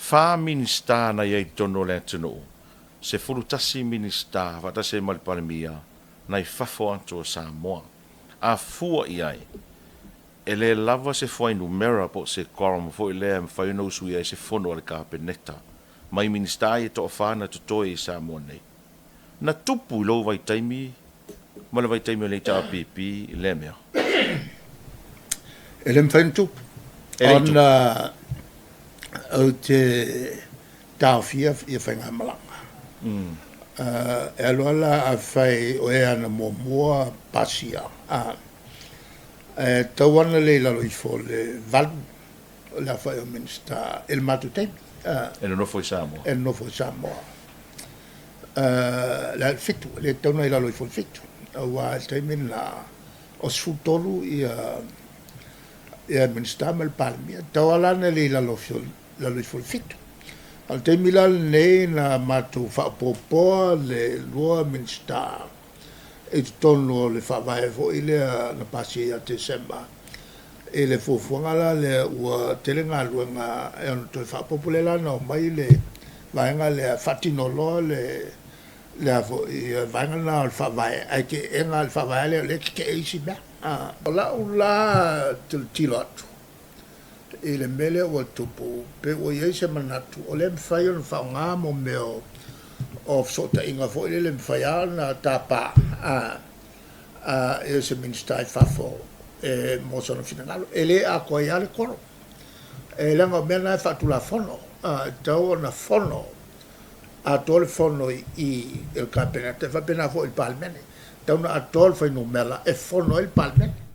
Fa Minisita na i ai i totonu o le atunuu, 11 Minisita faatasi ai ma le Palemia nai fafo atu o Samoa. A fua i ai, e le lava se fuainumera po o se quorum foi lea e mafai ona usuia ai se fono a le Kapeneta mai Minisita ia e toafa na totoe i Samoa nei. Na tupu i lou vaitaimi ma le vaitaimi o le HRPP lea mea? E le mafai ona tupu, ona ou te taofia ia faigamalaga. E alu lava la afai o e ana muamua pasia, e tatau lava ona le i lalo ifo o le 8 o le aofai o Minisita i le matou taimi. E nonofo i Samoa. E nonofo i Samoa. Le a le 7, e le tatau ona i lalo ifo o le 7, aua i le taimi lena, o 13 ia Minisita ma le Palemia. E tatau lava la ona le i lalo ifo o le 7. A o le taimi la lenei na matou faaopoopoa le 2 Minisita i totonu o le faavae foi lea na pasia ia Tesema i le fuafuaga la lea ua tele galuega e ono toe faaopoopo. Lea la na omai le vaega lea faatino loa le le vaega lena o le faavae, ae teena le faavae lea o lea e tetee isi mea. O lau la tilotilo atu i le mea lea ua tupu, pe ua i ai se manatu o lea e mafai ona faaaoga mo mea o fesootaiga foi lele, e mafai lava ona tapa se Minisita i fafo e mo sona finagalo. E le atoa ai lava le quorum, leaga o mea na e faatulafono, e tatau ona fono atoa le fono i i le Kapeneta, e faapena foi i le Palemene, e tatau ona atoa le fuainumera e fono ai le Palemene.